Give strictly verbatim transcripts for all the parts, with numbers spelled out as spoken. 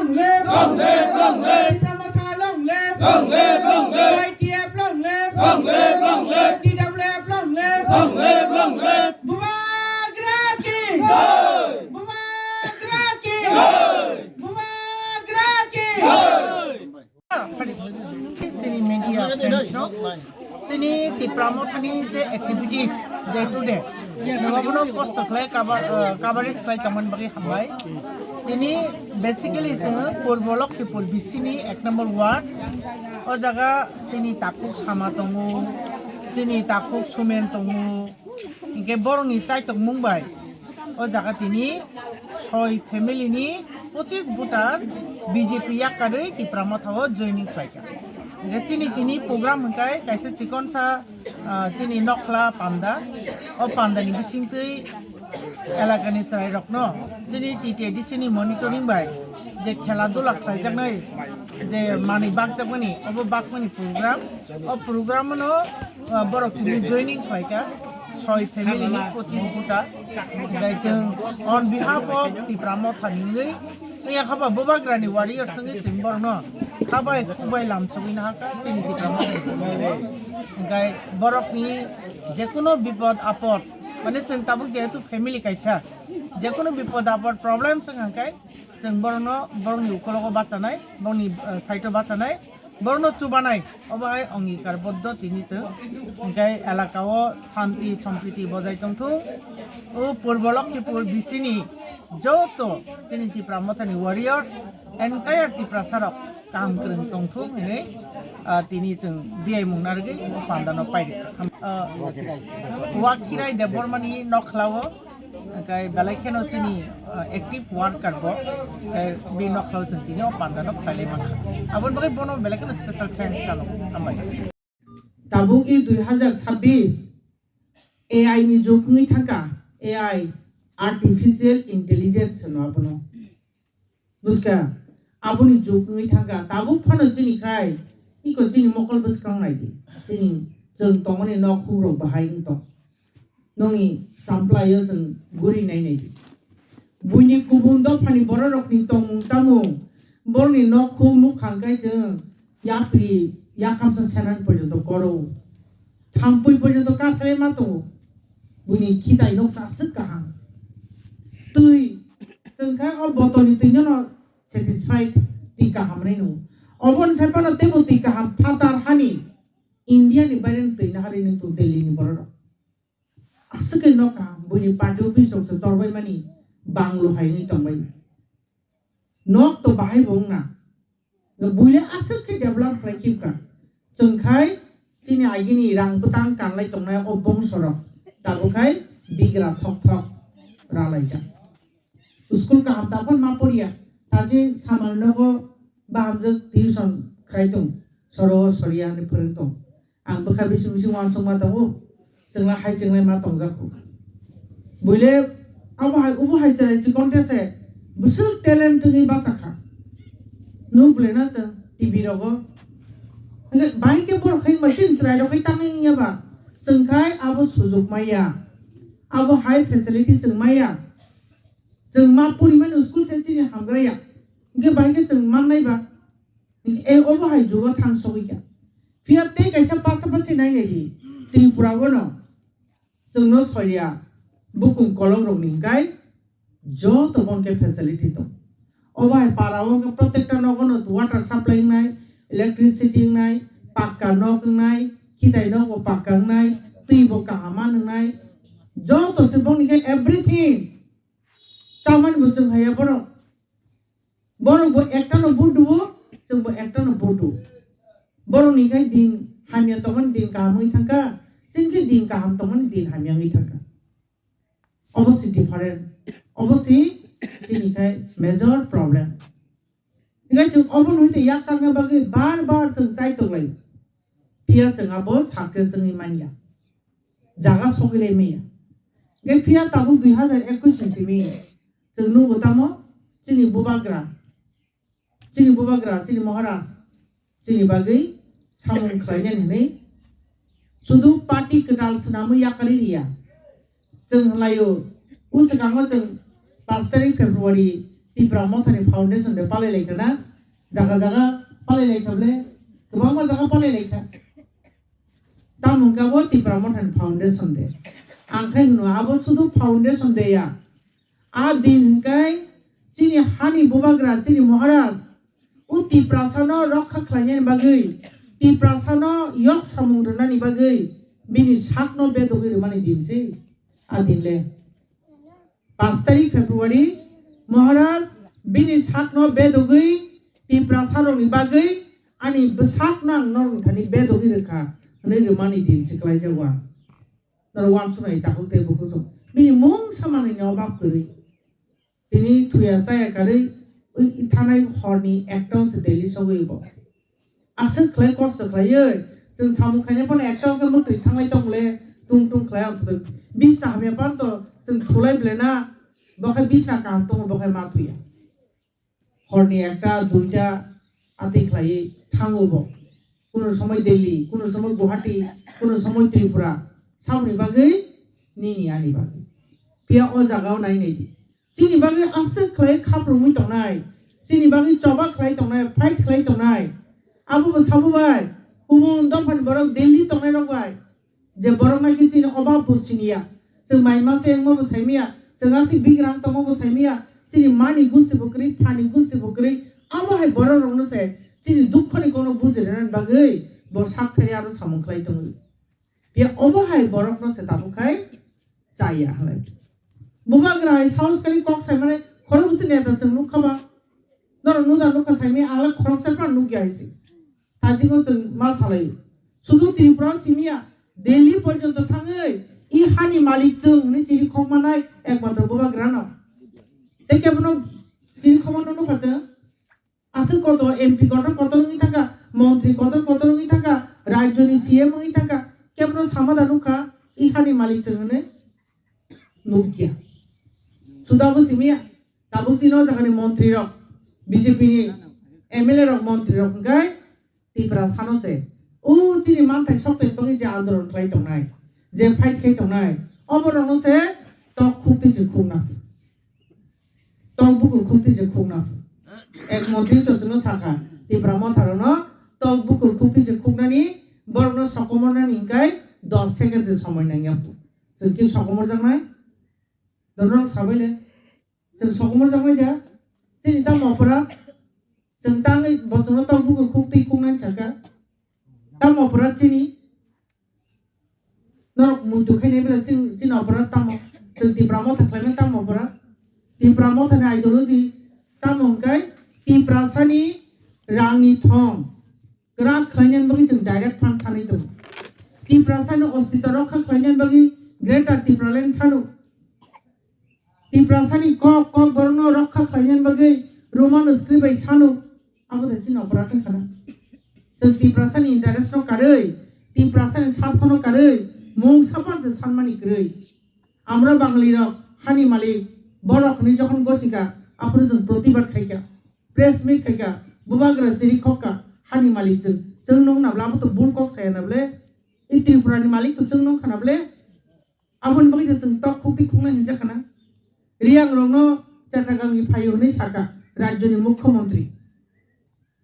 Long live! Long live! Long live! Tipra Motha long live! Long live! Long live! Y T F long live! Long live! Long live! T W F long live! Long live! Long live! Bubagra ki! Jai! Bubagra ki! Jai! Bubagra ki! Jai! Chini media friends no, chini Tipra Mothani je activities day to day, nogo bono kosto khlai cover, eh, coverage khlai tongmani bagwi hambai. Tini basically chwng Purbo Lokhipur B C ni ek number ward. O jaga chini takhuk Sama tongo, chini takhuk Sumen tongo, hinkhe borokni chaitokmung bai o jaga tini soi family ni pochis voter B J P yakarwi Tipra Motha o joining khlaikha. Hinkhe chini tini program hinkhe kaisa chikonsa, ah, chini nokhla panda. O panda ni bisingtwi elakani chwrairokno chini T T A D C ni monitoring bai je khela dula khlaijaknai, je manwi bakjakmani, obo bakmani program. O program no, ah, borok tini joining khlaikha soi family ni pochis voter. Hinkhe chwng on behalf of Tipra Motha ni wngwi, yakha ba Bubagra ni warriors wngwi chwng borokno khabai khukbai lamsogwi nahakha chini Tipra Motha ni. Hinkhe borokni jekunu bipod apod, mane chwng tabuk jehetu family kaisa, jekunu bipod apod problem swng hwnkhe chwng borokno, borokni ukologo bachanai, borokni, eh, side o bachanai, borokno chubanai, obo hai ongikar boddo tini chwng, hinkhe elaka o shanti sompriti bojai tongthung. O Purbo Lokhipur B C ni joto chini Tipra Mothani warriors, entire Tiprasa rok kaham kwrwng tongthung hinwi, ah, tini chwng biyai mung narwgwi o panda no pairikha. Ah, Wakhirai Debbarma ni nokhla o, hwnkhe belai kheno chini, ah, active worker bo, hwnkhe bini nokhla o chwng tini o panda no khlailai mankha. Aboni bagwi bono belai kheno special thanks chalo. Hambai. Tabuk i dui hazar sabbish A I ni jug wngwi thangkha, A I, artificial intelligence hwno abono. Buskha, aboni jug wngwi thangkha, tabuk phano chini khai, iko chini mokol bwskango naidi, chini chwng tongmani nok hukrok bahai wng tong. Nongni champlaio chwng guri nai nai di. Buini kubun dophani bororokni tongmung chamung, borokni nok khuk nuk khang kai chwng yapri yakamsa senan porjonto koro. Thampui porjonto kasai ma tongo. Buini khitai noksa aswk kaham. Twi, chwng kha o botolni twino no satisfied, twi kaham rino. Oboni sai phano teibo twi kaham phatar hani India ni baireni twi naharwi nung tong Delhi ni bororok. Aswk khe nok kaham, buini party office rok se torbai mani banglo hai wngwi tongbai. Nok to bahai bo wngna. Buile aswk khe develop khlai khibka. Chwng khai chini agini rang bwtang kanlai tongnai o bongso rok. Tabuk khai bigra thok thok ralaijak. School kaham ta phano ma poriya. Taji samani nogo bahamjwk tuition khai tong. Soro soriya hinwi phwrwng tong. Ang bwkha bising bising uansukma tongo. Chwngla hai chwnglai ma tongjakho. Buile abo hai ubo hai chwrai chikon tese bwswk talent wngwi bachakha. Nuk bwlena chwng T V rogo. Hwnkhe bahai khe borok khai ma chini chwrai rok khai tangwi wngya ba. Chwng khai abo sujuk maya. Abo hai facility chwng maya. Chwng ma porimani school se chini hamgraya. Hwnkhe bahai khe chwng mannai ba. Hwnkhe e obo hai jugo thang sogwi kha. Phiya tei kaisa pasapasi nai nai di. Tripura o no. Chwngno soiya. Bukung kolok rokni hwnkhe joto bo hwnkhe facility tong. Obo hai para o hwnkhe protekta nogo no water supply wngnai, electricity wngnai, pakka nok wngnai, khitai nok bo pakka wngnai, twi bo kaham ma wngnai. Joto se bongni khe everything. Chamani bo chwng haiya borok. Borok bo ekta no vote duo, chwng bo ekta no vote duo. Borok ni khai din hamya tongmani din kaham wngwi thangkha, chini khai din kaham tongmani din hamya wngwi thangkha. Obo se different. Obo se chini khai major problem. Hinkhe chwng obo no hwnwi yak karna bagwi bar bar chwng chai tonglai. Phiya chwng abo success wngwi manya. Jaga sogwi lai manya. Hinkhe phiya tabuk dui hazar ekush ni simi chwng nugo tamo chini bubagra, chini bubagra, chini Maharaj, chini bagwi samung khlainani hinwi sudu party kwtal swnamwi yakarwi riya. Chwng hwnlaio, o swkango chwng pash tarik February Tipra Mothani foundation de palai lai kha na, jaga jaga palai lai kha ble, kwbangma jaga palai lai kha. Tamo hwnkha bo Tipra Mothani foundation de. Ang khai hwno abo sudu foundation de ya. A din hwnkhe chini hani bubagra, chini Maharaj, o Tiprasano rokha khlainani bagwi, Tiprasano yok samung rwnani bagwi bini sakno bedogwi rwmani din se. A din le. Pash tarik February, Maharaj bini sakno bedogwi Tiprasarokni bagwi ani bwsakno ang norok thani bedogwi rwkha hwnwi rwmani din se kwlaijago ang. Norok uansuknai takhuk tei bukhuk song. Bini mungsa manwini obab kwrwi. Tini thuya chaya karwi ui thanai horni ekta se Delhi sogwi bo. Aswk khlai kosto khlaiwi chwng samung khainai phano ekta khe mwtwi thanglai tongmole tung tung khlai ang thwi. Bisna hamya panto chwng thulai belai na bo khe bisna kaham tongo bo khe ma thuya. Horni ekta duita atwi khlaiwi thango bo. Kuno somoi Delhi, kuno somoi Guwahati, kuno somoi Tripura. Saboni bagwi nini ani bagwi. Phiya o jagao nai nai di. Chini bagwi aswk khlai khaprumwi tongnai, chini bagwi choba khlai tongnai, fight khlai tongnai. Abo bo sabo bai, kubun dophani borok Delhi tongnai rok bai, je borok nai khe chini obab bo siniya, chwng mai ma chengma bo saimiya, chwng aswk bigrang tongma bo saimiya, chini mani gusti bo kwrwi, phani gusti bo kwrwi, abo hai borok rokno se chini dukhoni kokno bujirnani bagwi bo sak thari aro samung khlai tongo. Phiya obo hai borokno se tabuk khai chaya halai. Bubagra hai sahos kari kok sai mane khorok bwswk neta chwng nukha ba. Norok nuda nukha sai mani ang le khoroksa phano nukya hai se. Tajigo chwng ma salai. Sudu Tripura simiya Delhi porjonto thangwi i hani malik chwng hwnwi chiri khok manai ekmatro bubagrano. Tei kebono chiri khok manno nukha chwng. Aswk kotor M P kotor kotor wngwi thangkha, montri kotor kotor wngwi thangkha, rajyoni C M wngwi thangkha, kebono sama da nukha, i hani malik chwng hwnwi nukya. Suda bo simiya, tabuk chini o jagani montri rok, B J P ni M L A rok, montri rok hwnkhe Tiprasano se. O chini manthai sokthai bagwi je andolon khlai tongnai, je fight khai tongnai, oborokno se tok khuk twi se khukna. Tok bukur khuk twi se khukna. Ek montri to chwngno sakha, Tipra Motha rokno tok bukur khuk twi se khuknani, borokno sokomornani hwnkhe dos second se somoi nangya. Chwng khe sokomorjaknai? Dorok sabai le. Chwng sokomorjaknai da? Chini tamo opora? Chwng tangwi bo chwngno tok bukur khuk twi khuknani sakha. Tamo opora chini? Norok muitu khainai bela chini, chini opora tamo? Chwng Tipra Motha khlaimani tamo opora? Tipra Mothani ideology tamo hwnkhe Tiprasani rangni thong kwrak khlainani bagwi chwng direct fund sanwi tongo. Tiprasani ostitw rokha khlainani bagwi Greater Tipraland sano. Tiprasani kok kok borokno rokha khlainani bagwi Roman script bai sano. Abo da chini opora tongkha na? Chwng Tiprasani interest no karwi, Tiprasani sartho no karwi, mung sapan se sanmani kwrwi. Amra Bangali rok hani malik, borok hwnwi jokhon gosika, aphuru chwng protibad khaikha, press meet khaikha, bubagra chiri khokka, hani malik chwng, chwng nung nabla abo to bul kok saya nable, i Tripura ni malik to chwng nung kha nable. Aboni bagwi se chwng tok khuk twi khuknai hinjakha na? Riyang rokno Chattogram ni phaio hwnwi sakha rajyoni mukhyamantri.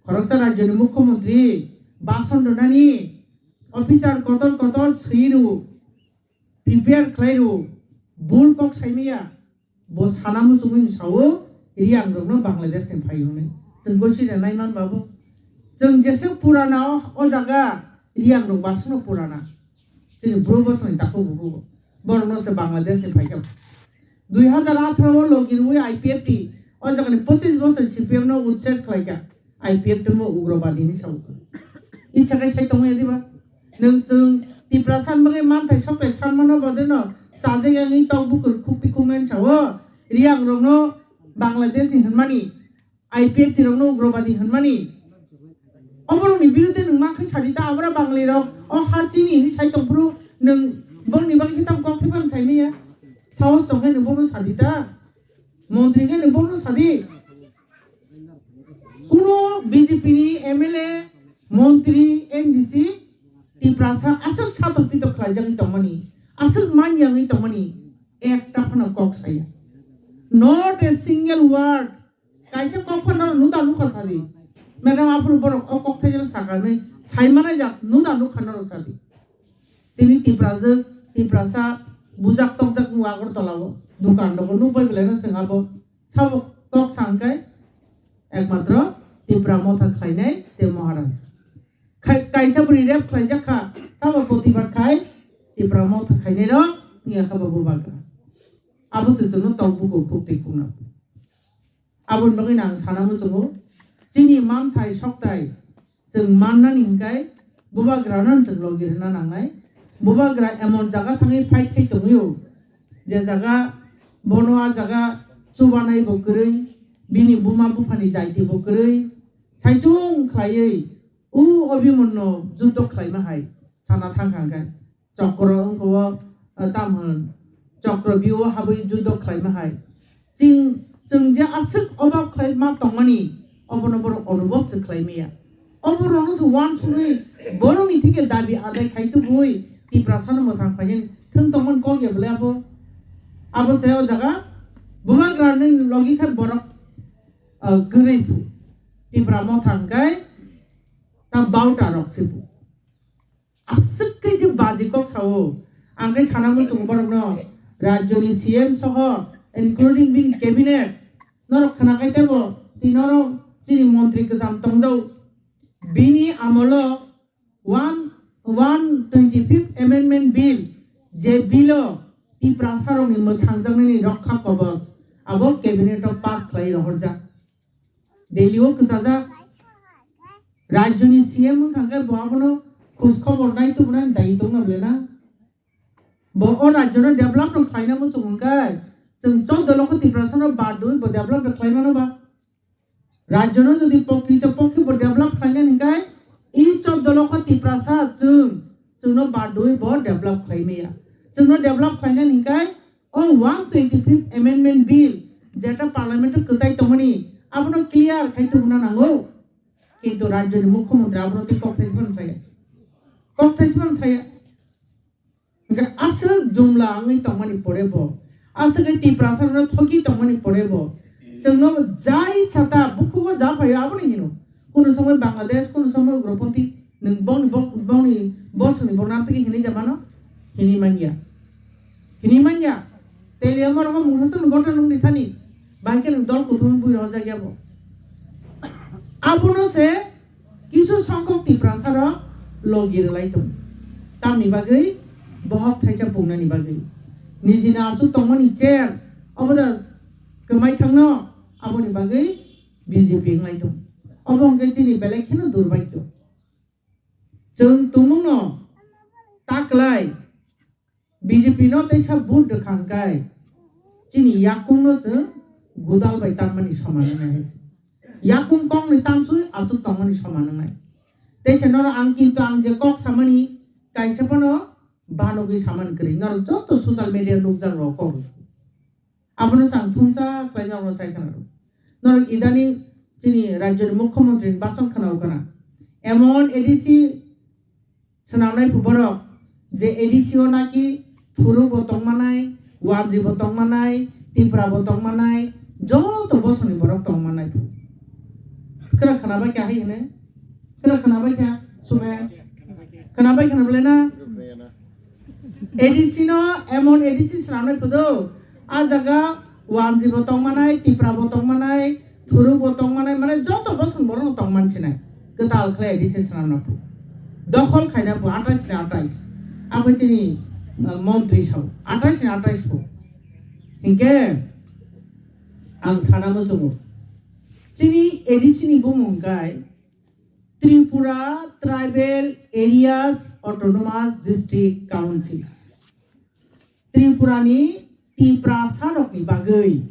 Khoroksa rajyoni mukhyamantri bason rwnani officer kotor kotor swi rwo, prepare khlai rwo, bul kok saimaya. Bo sana muchungwi sao, Riyang rokno Bangladesh ni phai hwnwi. Chwng gosi rwnai man babu. Chwng jesa purana o, o jaga Riyang rok basno purana. Chini bro bosong tako bubu. Borokno se Bangladesh ni phaikha. Dui hazar atharo o logi rwi I P F T, o jaga ni pochis bosor C P M no utset khlaikha. I P F T mo ugrobadi hinwi sao. Icha kai sai tongmani diba? Nwng chwng Tiprasa ni bagwi manthai soklai sanmano badeno chajak yangwi tok bukur khukti khuknani sao. Riyang rokno Bangladesh ni hwnmani, I P F T rokno ugrobadi hwnmani. Oborokni birude nwng ma khe sadi ta, abra Bangali rok o ha chini hinwi sai tongphuru nwng bongni bagwi khe tamo kok thaiphano saimanya? Sahos tongkhe nwng bono sadi ta? Montri khe nwng bono sadi? Kuno B J P ni M L A, montri, M D C, Tiprasa aswk satok pitok khlaijagwi tongmani, aswk manyangwi tongmani, ekta phano kok saya. Not a single word Kaisa kok phano nuda nukha sadi. Madam aphuru borok o kok thaijak sakani sai manai jak nuda nukha norok sadi. Tini Tiprajwk, Tiprasa bujak tokjak nung Agartala o dukan rogo nukbai belai no chwng abo sabo kok sangkai ekmatro Tipra Motha khlainai tei Maharaj. Khai-, kaisa bwrwi rep khlaijak kha, sabo protibad khai, Tipra Motha khainai rok wngya kha bo bubagra. Abo se chwngno tong buko khuk tei khukna. Aboni bagwi ang sana muchungo, chini manthai soktai chwng mannani hinkai bubagrano chwng logi rwna nangnai. Bubagra emon jaga thangwi fight khai tongwio, je jaga bono a jaga chubanai bo kwrwi, bini buma buphani jaiti bo kwrwi, saichung khlaiwi, u Abhimanyu juddo khlaima hai sana thang kha hwnkhe. Chokro wngkha o, eh, tam hwn, chokro biyo habwi judo khlaima hai. Ching, chwng je aswk obab khlai ma tongmani, obono borok onubhob se khlai maya. Oborokno se uansugwi borokni theke dabi adai khai tubui Tiprasano mwthang phainani thwng tongmani kok ya belai abo. Abo se o jaga bubagrani logi khe borok, eh, kwrwi phu. Tipra Motha hwnkhe ta bauta rok se phu. Aswk khe je baji kok sao, ang khe sana muchungo borokno, rajyoni C M soho, including bini cabinet, norok khna khai tebo, tei norok chini montri kwcham tongjao. Bini amolo one, one twenty fifth Amendment Bill, je bill o Tiprasarokni mwthangjaknani rokha kobos, abo cabinet o pass khlai rohorjak. Delhi o kwchajak. Rajyoni C M wngkha khe bo abono khoj khobor nai tubunani dai tongna belai na. Bo o rajyono develop rok khlaina muchung hwnkhe chwng choudo lokho Tiprasano badwi bo develop rok khlai mano ba. Rajyono jodi pokrito pokhe bo develop khlaina hwnkhe i choudo lokho Tiprasa chwng, chwngno badwi bo develop khlai maya. Chwngno develop khlaina hwnkhe O one twenty fifth Amendment Bill jeta Parliament o kwchai tongmani, abono clear khai tubuna nango. Kintu rajyoni mukhyamantri abono tei kok thai phano saya. Kok thai phano saya. Hingke aswk jumla wngwi tongmani pore bo, aswk khe Tiprasa rokno thoki tongmani pore bo, chwngno jai chata bukhugo ja phaio abono hino. Kuno somoi Bangladesh, kuno somoi ugroponthi, nwng bongni bo-, bongni bosongni borok nang twi hinwi ja mano? Hinwi manya. Hinwi manya. Tei liyamo rokno mungsa chwng gotha nungni thani. Bahai khe nwng dol kuthum bui rojak yabo. Abono se kisu songkhok Tiprasa rok logi rwlai tong. Tamni bagwi bohok thaisa pungnani bagwi. Nijini aswk tongmani chair obo da kwmai thangno aboni bagwi B J P wnglai tong. Obo hwnkhe chini belai kheno durbhagyo. Chwng tumungno taklai B J P no teisa vote rwkha hwnkhe chini yakungno chwng gudal bai tanmani soman wngnai hai se. Yakung kokni tanswi aswk tongmani soman wngnai. Teisa norok ang kintu ang je kok samani kaisa phano banogwi samani kwrwi. Norok joto social media nukjak rok kok. Abono chwng thumsa khlaina rok sai khna rw. Norok idani chini rajyoni mukhyamantri ni bason khna rw khna. Emon A D C swnamnai phu borok je A D C o naki Thuruk bo tongmanai, Wanji bo tongmanai, Tipra bo tongmanai, joto bosoni borok tongmanai phu. Khra khna bai kha hai hene? Khra khna bai kha sume? Khna bai khna bole na? A D C no emon A D C swnamnai phu do. A jaga Wanji bo tongmanai, Tipra bo tongmanai, Thuruk bo tongmanai, mane joto bosong borok no tongman sinai. Kwtal khlai A D C swnamna phu. Dokhol khaina phu atais ni atais. Abo chini, uh, montri sao. Atais ni atais phu. Hinkhe ang sana muchungo. Chini A D C ni bumung kai Tripura Tribal Areas Autonomous District Council. Tripura ni Tiprasa rok ni bagwi.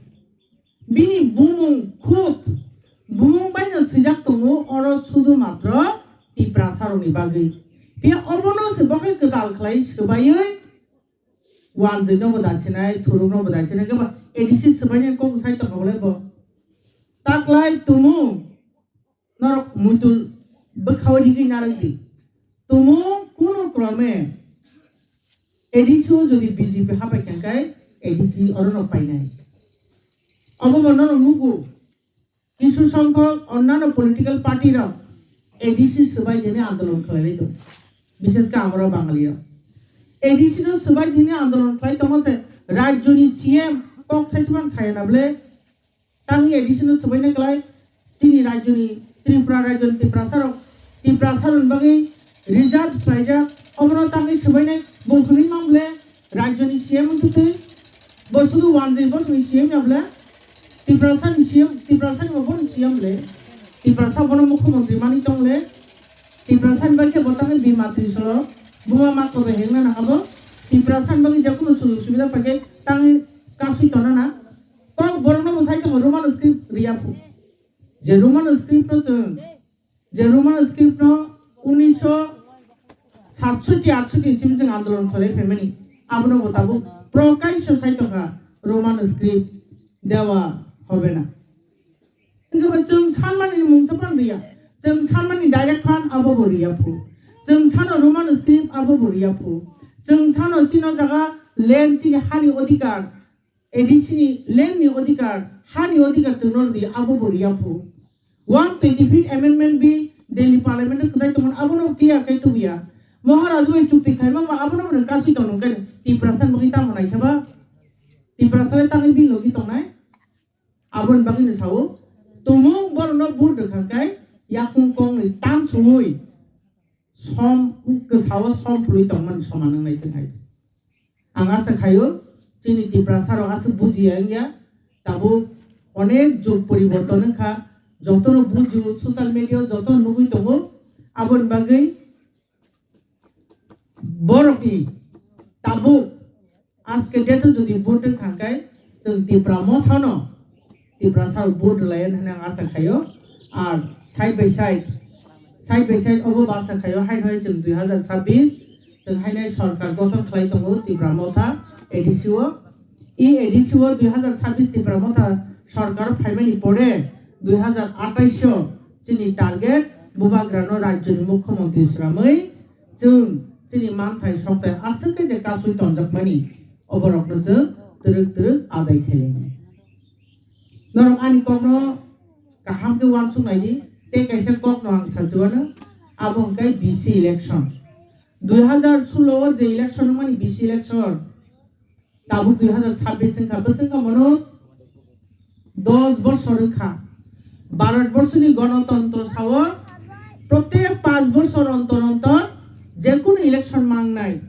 Bini bumung khud, bumung bai no swijak tongo, oro sudu matro Tiprasa rok ni bagwi. Phiya obono se bo khe kwtal khlai swbaiwi Wanjwi no bo da sinai, Thuruk no bo da sinai, khe bo A D C swbaini kok sai tongo le bo. Taklai tumung norok muitu bwkhao rigwi narwk di. Tumung kunu krome A D C o jodi B J P hapai kha khe A D C oro no painai. Obo bo norok nugo. Kisu songkhok onnano political party rok A D C swbai hwnwi andolon khlailai tongo, bishesh khe amoro Bangali rok. A D C no swbai hwnwi andolon khlai tongo se rajyoni C M kok thaisubang saya na bwle tangwi A D C no swbaina kwlai. Tini rajyoni, Tripura rajyoni Tiprasa rok, Tiprasa rokni bagwi reserve khlaijak, obono tangwi swbainai bo hwnwi mang bwle rajyoni C M wngtwi twi, bo sudu wanjwi bosongni C M ya bwle, Tiprasa ni C M, Tiprasa ni bo ni C M le, Tiprasa bono mukhyamantri mani tong le, Tiprasa ni bagwi bo tangwi bima trisolo, buma ma kobe hengna na abo, Tiprasa ni bagwi jakunu sujog subida paikhe tangwi kasui tona na. Kok borokno bo sai tongo Roman script riya phu. Je Roman script no chwng, je Roman script no unisho satsoti atsoti chim chwng andolon khlai phaimani. Abono bo tabuk prokasho sai tongkha Roman script dewa hobe na. Hingke bo chwng sanmani mungsa phan riya. Chwng sanmani direct phan abo bo riya phu. Chwng sano Roman script abo bo riya phu. Chwng sano chino jaga land chini hani odhikar. A D C ni land ni odhikar, ha ni odhikar chwngno rwdi, abo bo riya phu. One twenty fifth Amendment Bill Delhi Parliament o kwchai tongmani, abono clear khe tubuya. Maharaj bai chukti khaima ba abono rwng kasui tongno khe Tiprasa ni bagwi tamo nai khe ba? Tiprasa le tangwi bill logi tongnai? Aboni bagwi no sao. Tumung borokno vote rwkha khe yakung kongni tam suwi som kwsao som phlwi tongmani soman wngnai chwng hai. Ang asa khaio chini Tiprasa rok aswk bujiya wngya, tabuk onek jug poriborton wngkha, jotono bujio, social media o jotono nugwi tongo. Aboni bagwi borokni tabuk aske date o jodi vote wngkha khe chwng Tipra Motha no Tiprasa rok vote rwlai hwnwi ang asa khaio. Ar side by side, side by side obo bo asa khaio, hai hai chwng dui hazar chabbish chwng hainai sorkar gothon khlai tongo Tipra Motha A D C o. E A D C o dui hazar chabbish Tipra Motha sorkar phaimani pore dui hazar atais o chini target Bubagrano rajyoni mukhyamantri swnamwi chwng chini manthai sokthai aswk khe je kasui tonjakmani, oborokno chwng twrwk twrwk adai khailai. Norok ani kokno kaham khe uansuk nai di, tei kaisa kokno ang sachuano, abo hwnkhe B C election. Dui hazar solo o je election wngmani B C election, tabuk dui hazar chabbish wngkha, bwswk wngkha mano dos bosor wngkha. Bharat borso ni gonotontro sao protek panch bosor ontor ontor jekunu election mangnai.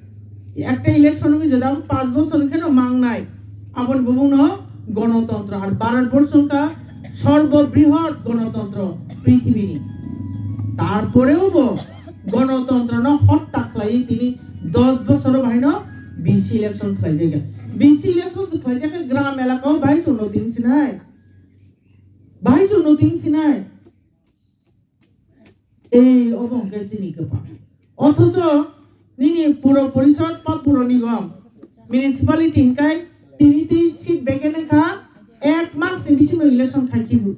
Ekta election wngwi jodi abo panch bosor wngkhe no mangnai. Aboni bumung no gonotontro. Ar Bharat borso wngkha sorbo brihot gonotontro prithibini. Tarporeo bo gonotontro no hotta khlaiwi tini dos bosoro bahai no B C election khlai jagya. B C election khlai jagya gram elaka o bahai chwng no tin sinai. Bahai chwng no tin sinai. Ei, obo hwnkhe chini kwpal. Othocho nini puro porishod ba puro nigom, municipality hwnkhe tini tei seat vacant wngkha, ek mas ni bisingo election khai khibu.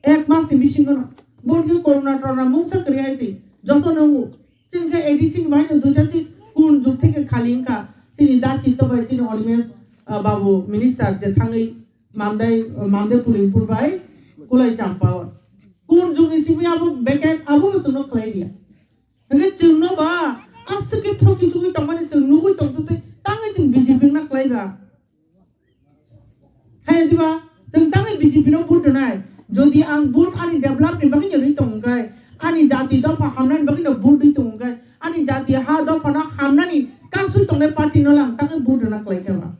Ek mas ni bisingo no. Bo hwnkhe corona torona mungsa kwrwi hai se. Joto no wngo. Chini khe A D C ni bahai no duita seat kun jug theke khali wngkha. Chini da chito bai chini Animesh, ah, babu minister je thangwi Mandai, Mandai Pulimpur bai Kulai Champa o. Kun jugni simi abo vacant abo no chwngno khlai dia. Hingke chwngno ba aswk khe thoki chugwi tongmani chwng nugwi tongtwtwi tangwi chwng B J P wngna khlai ba. Hai diba chwng tangwi B J P no vote rwnai. Jodi ang vote ani develop ni bagwi no rwi tong khe, ani jati dopha hamnani bagwi no vote rwi tong khe, ani jati ha dopha no hamnani kasui tongnai party no lang tangwi vote rwna khlai khe ba.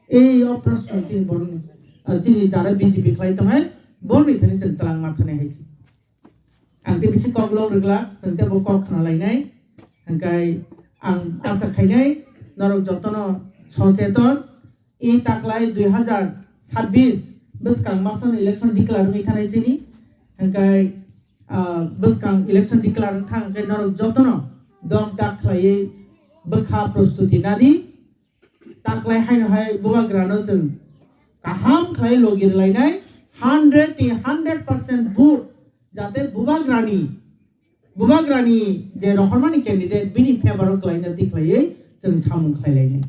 Ei o proshno chini borokni, ah, chini jara B J P khlai tongnai, borokni thani chwng twlang ma thani hai se. Ang tei bisi kok lok rwgla, chwng tei bo kok khna lainai. Hingkai ang asa khainai, norok jotono socheton, e taklai dui hazar chabbish bwskang masoni election declare wngwi thanai chini. Hingkai, ah, bwskang election declare wng thang hingkai norok jotono dok dak khlaiwi bwkha prostuti nadi. Taklai haino hai bubagrano chwng kaham khlai logi rwlainai, hundred ni hundred percent vote jate bubagrani, bubagrani je rohormani candidate bini favor o klaina twi khlaiwi chwng samung khlailainai.